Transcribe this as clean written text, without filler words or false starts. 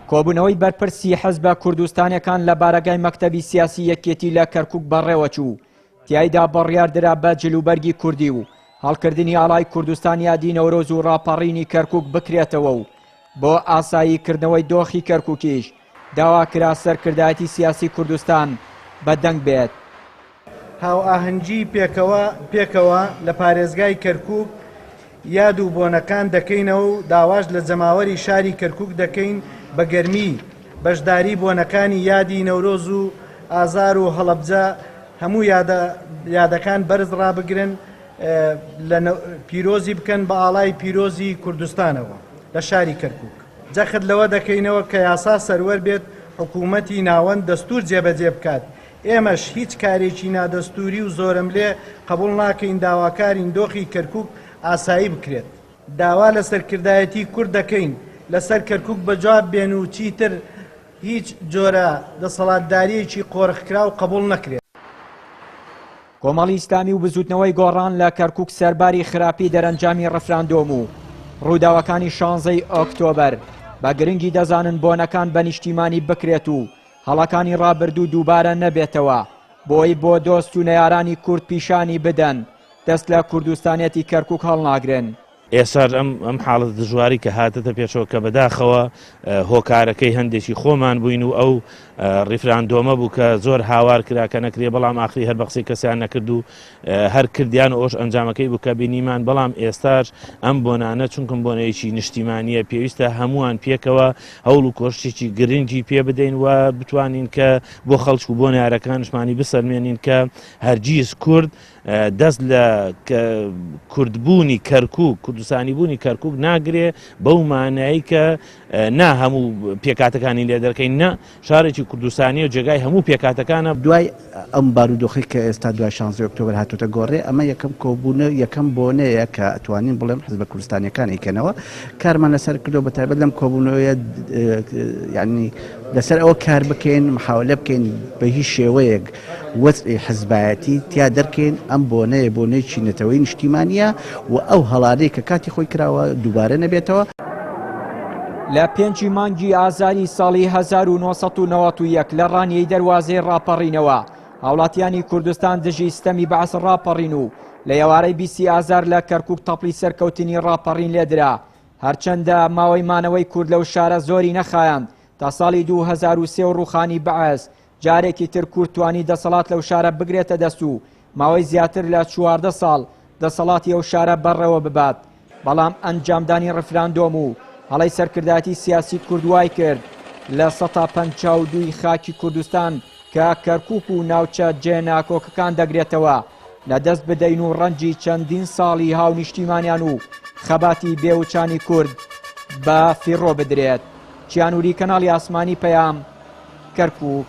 کۆبوونەوەی بەرپرسی حزبە کوردستانیەکان لە بارەگای مەکتەبی سیاسی یەکێتی لە کەرکوک بەڕێوەچوو، تیایدا بڕیاردرا بە جلوبەرگی کوردی و هەڵکردنی ئاڵای کوردستان یادی نەورۆز و ڕاپەڕینی کەرکوک بکرێتەوە و بۆ ئاسایی کردنەوەی دۆخی کەرکوکیش داواکرا سەرکردایەتی سیاسی کوردستان بە دەنگ بێت. هاوئاهەنگی پێکەوە پێکەوە لە پارێزگای کەرکوک یاد و بۆنەکان دەکەینەوە و داواش لە جەماوەری شاری کەرکوک دەکەین بە گەرمی بەشداری بۆنەکانی یادی نەورۆز و ئازار و هەڵەبجە هەموو یادە یادەکان بەرز ڕابگرن لە پیرۆزی بکەن بە ئاڵای پیرۆزی کوردستانەوە لە شاری کەرکوک. جەخت لەوە دەکەینەوە کە یاسا سەروەر بێت، حکوومەتی ناوەند دەستوور جێبەجێ بکات، ئێمەش هیچ کارێکی نادەستووری و زۆرەملێ قبوڵ ناکەین، داواکارین دۆخی کەرکوک ئاسایی بکرێت. داوا لە سەرکردایەتی کورد دەکەین لەسەر کەرکوک بەجواب بێن و چیتر هیچ جۆرە دەسەڵاتدارییەکی قۆرخکراو قبوڵ نەکرێت. کۆمەڵی ئیسلامی و بزوتنەوەی گۆڕان لە کەرکوک سەرباری خراپی دەرەنجامی ڕفراندۆم و ڕووداوەکانی شانزەی ئۆکتۆبەر بە گرنگی دەزانن بۆنەکان بە نیشتیمانی بکرێت و هەڵەکانی ڕابردوو دووبارە نەبێتەوە بۆی بۆ دۆست و نەیارانی کورد پیشانی بدەن دەست لە کوردستانیەتی کەرکوک هەڵناگرن. ئێستاش ئەم ئەم حاڵەتە دژواری کە هاتەتە پێشەوە کە بەداخەوە هۆکارەکەی هەندێکی خۆمان بووین و ئەو ڕیفراندۆمە بوو کە زۆر هاوار کرا کە نەکرێ بەڵام ئاخری هەر بە قسەی کەسیان نەکرد و هەر کردیان و ئەوش ئەنجامەکەی بوو کە بینیمان بەڵام ئێستاش ئەم بۆنانە چونکم بۆنەیەکی نیشتیمانیە پێویستە هەمووان پێکەوە هەوڵ و کۆششێکی گرنگی پێ بدەین و بتوانین کە بۆ خەڵک و بۆ نارەکانشمانی بسەلمێنین کە هەرگیز کورد دەست لە کوردبوونی کەرکوک، کوردستانیبوونی کەرکوک ناگرێ بەو مانایی کە نا هەموو پێکهاتەکانی لێ دەرکەین، نا شارێکی کوردستانیە و جێگای هەموو پێکهاتەکانە. دوای ئەم بارودۆخەی کە ئێستا دوای شانزەی ئۆکتۆبەر هاتۆتە گۆڕێ، ئەمە یەکەم کۆبوونە، یەکەم بۆنەیە کە ئەتوانین بڵێم حزبە کوردستانیەکان ئەیکەنەوە. کارمان لەسەر کردووە بەتایبەت لەم کۆبوونەوەیە یانی لەسەر ئەوە کار بکەین، محاولە بکەین بە هیچ شێوەیەک وەزعی حزبایەتی تیا دەرکەین، ئەم بۆنەیە بۆنەیەکی نەتەوەیی نیشتیمانییە و ئەو هەڵانەی کە کاتی خۆی کراوە دووبارە نەبێتەوە. لە پێنجی مانگی ئازاری ساڵی 1991 لە ڕانیەی دەروازەی ڕاپەڕینەوە هاوڵاتیانی کوردستان دژی ستەمی بەعس ڕاپەڕین و لە ئێوارەی بیستی ئازار لە کەرکوک تەپڵی سەرکەوتنی ڕاپەڕین لێدرا هەرچەندە ماوەی مانەوەی کورد لەو شارە زۆری نەخایاند تا ساڵی 2003 و ڕوخانی بەعس جارێکی تر کورد توانی دەسەڵات لەو شارە بگرێتە دەست و ماوەی زیاتر لە 14 ساڵ دەسەڵاتی ئەو شارە بەڕێوە ببات، بەڵام ئەنجامدانی ڕیفراندۆم و هەڵەی سەرکردایەتی سیاسی کورد وای کرد 52% ی خاکی کوردستان کە کەرکوک و ناوچە جێ ناکۆکەکان دەگرێتەوە لە دەست بدەین و ڕەنجی چەندین ساڵی هاونیشتیمانیان و خەباتی بێوچانی کورد بە فیڕۆ بدرێت. چیانوری کەناڵی ئاسمانی پەیام، کەرکوک.